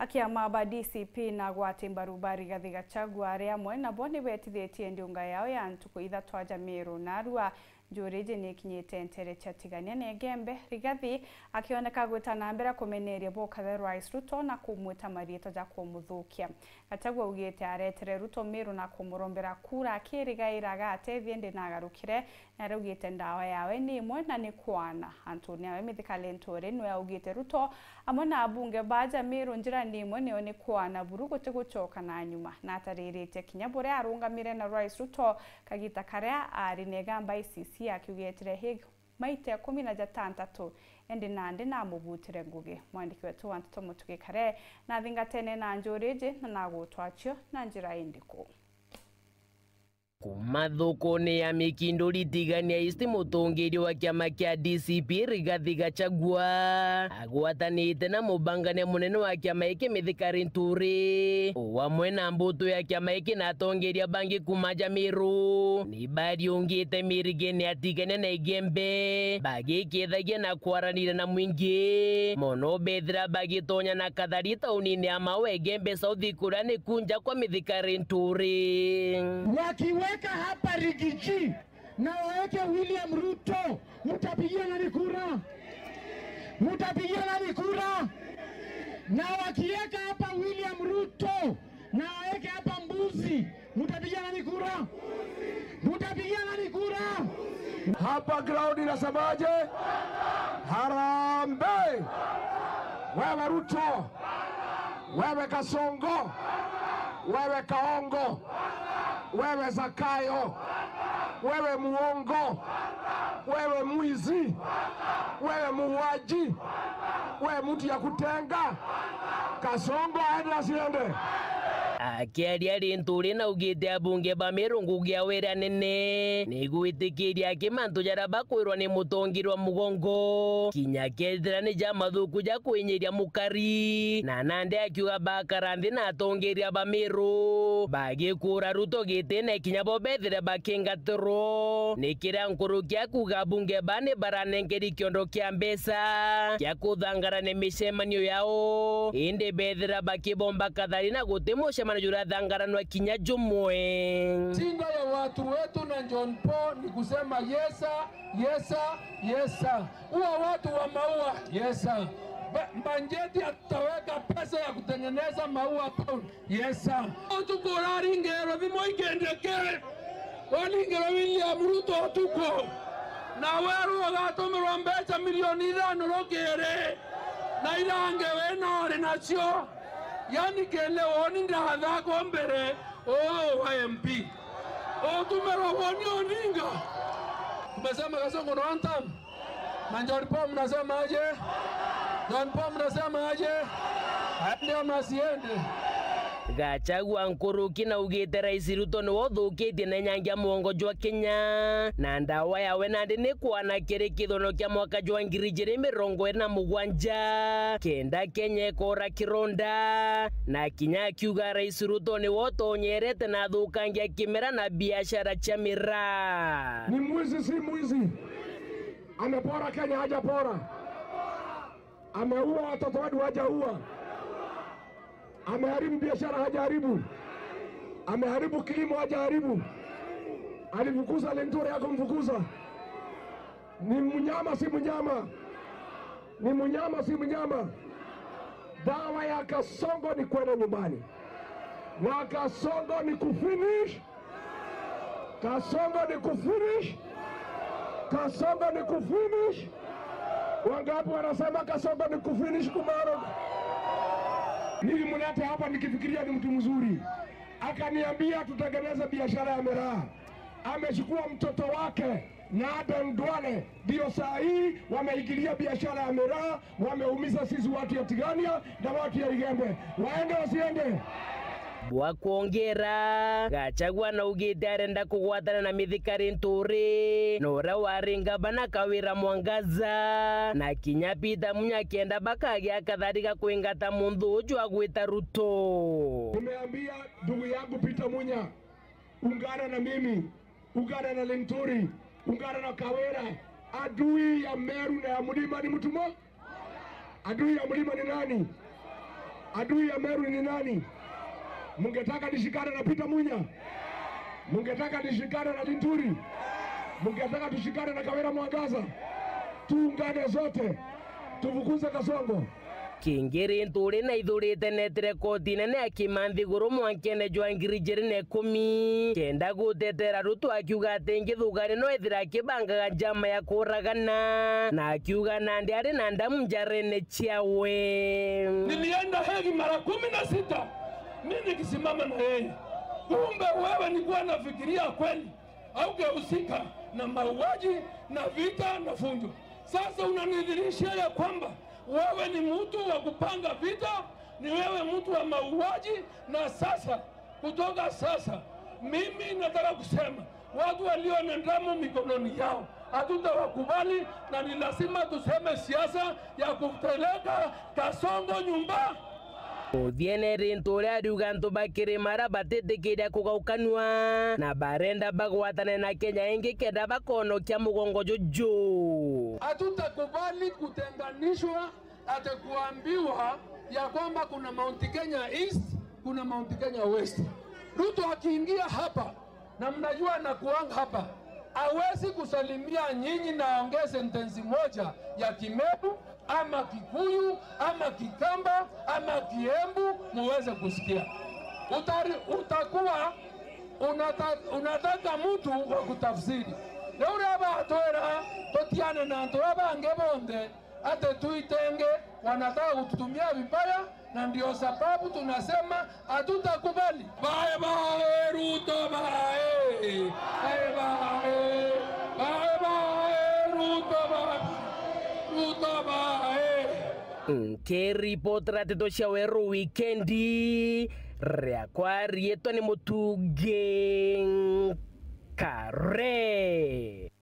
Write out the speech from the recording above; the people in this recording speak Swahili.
Akiama ba DCP na gwati mbarubari Rigathi Gachagua aria amwe nabo nibetithitie ndiunga yao ya ntuku ithatu aja Meru na Arua. Njuriji nikinyite ntere chatigania na Igembe. Rigathi akioneka gwita na mbere kumeneria bokathe Rais Ruto na kumwita marieto ja kumuthukia. Gachagua ugite aretere Ruto Meru na kumurombera kura akirigairaga atethie ndi nagarukire na araugite ndawa yawe ni imwe na ni kwana. Antonia we mithikali nturi niwe augite Ruto amwe na abunge baja Meru njira ni imwe niyo ni kwana burugu tigucoka na nyuma na atariritie kinya buria arungamire na Rais Ruto kagita karia ari negamba ICC akiugetire hig maite 16 endi nandi na mubutire ngugi. Mwandiki wetu wa Ntoto Mutugi Kare na thingatene na njuriji na nagutwachio na njira indiku. Kumathoko-ini ya mikinduri tigania East mutongoria wa kiama kia DCP Rigathi Gachagua agwatanite na mubangania munene wa kiama iki Mithikari Nturi wamwe na mbutu ya kiama iki na atongoria bangi kuma Meru ni bariungite mirigini atigania na Igembe bagikithagia na kwaranira na mwingi mono bethira bagitonya na kathari tauni-ini ya Mawe Igembe South kuria ni kunja kwa Mithikari Nturi. Wakiweka hapa Rigiji na waweke William Ruto, mtapigia nani kura? Mtapigia nani kura? Na wakiweka hapa William Ruto na waweke hapa mbuzi, mtapigia nani kura? Mtapigia nani kura? Hapa ground inasemaje? Harambee! Wewe Ruto, wewe Kasongo, wewe Kaongo, wewe Zakayo, wewe muongo, wewe mwizi, wewe muuaji, wewe mtu ya kutenga. Kasongo aende asiende? Akiaria Nturi na ugite abunge ba Meru ngugi ya wira nene nigwitikiria kimantu jaria bakwirwa ni mutongirwa mugongo kinya kethira ni ja mathuku ja kwinyiria mukari na nande akiuga bakara nthi na atongoria ba Meru bagikura Ruto gitine kinya bo bethire bakingatirwo ni kiria nkuruki akuga abunge ba ni baranengeri kiondo kia mbeca kia kuthangara ni micemanio yao indi bethira bakibomba kathari na guti mucemanio jurathangaranwa kinya jumwe. Tinga ya watu wetu na John Paul ni kusema yesa yesa yesa. Uwa watu wa maua yesa. Banjeti ataweka pesa ya kutengeneza maua town yesa. Tuko ringero vimoigendeke. Walingero William Ruto tuko. Na weru wagatumirwa mbeca milioni 5 rokere. Na irange we nacio. Yani kele woni ndathako mbere oo wa MP. Otumero woni oninga. Tumesema Kasongo no antam. Manjori Paul mnasema aje? John Paul mnasema aje? Aende ama asiende? Gachagua nkuruki na ugite Rais Ruto ni wothukitie na nyangia muongo jwa Kenya na ndawa yawe nandi ni kwana kiri kithono kia mwaka jwa 2027 kenda Kenya ikora kironda na kinya akiuga Rais Ruto ni wotonyerete na thukangia kimera na biashara cha miraa. Ni mwizi si mwizi? Amepora Kenya hajapora? Ameua watoto wetu hajaua? Ameharibu biashara hajaharibu? Ameharibu kilimo hajaharibu? Alifukuza Lenturi hakumfukuza? Ni mnyama si mnyama? Ni mnyama si mnyama? Dawa ya Kasongo ni kwenda nyumbani. Na Kasongo ni kufinish. Kasongo ni kufinish. Kasongo ni kufinish. Wangapi wanasema Kasongo ni kufinish kumaro? Nilimleta hapa nikifikiria ni mtu mzuri. Akaniambia tutengeneze biashara ya miraa. Amechukua mtoto wake na Aden Duale, ndio saa hii wameingilia biashara ya miraa, wameumiza sisi watu ya Tigania na watu ya Igembe. Waende wasiende? Bwa kuongera Gachagua na ugite arenda kugwatana na Mithikari Nturi na uria wari ngabana Kawira Mwangaza na kinya Peter Munya akienda bakagia kathari ga kwingata munthu uju agwita Ruto. Nimeambia ndugu yangu Peter Munya, ungana na mimi, ungana na Linturi, ungana na Kawira. Adui ya Meru na ya mlima ni mtu mmoja. Adui ya mlima ni nani? Adui ya Meru ni nani? Mungetaka nishikane na Peter Munya? Mungetaka nishikane na Linturi? Mungetaka tushikane na Kawira Mwangaza? Tuungane zote tufukuze Kasongo. Kingiri nturi na ithurite netire koti nene ya Kimanthi Guru mwankene jwa 2019 kenda gutetera Ruto akiuga ati ngithugani no ethira akibangaga njama ya kuragana na akiuga nandi ari na ndamu njarene chiawe. Nilienda Hegi mara 16 mimi nikisimama na yeye. Kumbe wewe nilikuwa nafikiria kweli haungehusika na mauaji na vita na funjo. Sasa unanidhirishia ya kwamba wewe ni mtu wa kupanga vita, ni wewe mtu wa mauaji. Na sasa kutoka sasa mimi nataka kusema watu walio na damu mikononi yao hatutawakubali, na ni lazima tuseme siasa ya kupeleka Kasongo nyumba. Uthiene rintu uria ariuga antu bakiri mara batitikiria kugaukanua na barenda bagwatane na Kenya ingi kenda bakonokia mugongo juju. Hatutakubali kutenganishwa ate kuambiwa ya kwamba kuna Mount Kenya East, kuna Mount Kenya West. Ruto akiingia hapa, na mnajua na kuanga hapa, hawezi kusalimia nyinyi na aongee sentensi moja ya Kimeru ama Kikuyu ama Kikamba ama Kiembu muweze kusikia. Utakuwa unataka mtu wa kutafsiri. Leo aba atwera totiane na antu abange bonde ate tuitenge, wanataka kututumia vibaya, na ndio sababu tunasema hatutakubali. Bye bye Ruto, bye. Bye bye. Bye bye Ruto, bye. Ruto, bye. Nkiripotera nteto cia Weru Wikendi riakwa rietwa ni Mutungi Kare.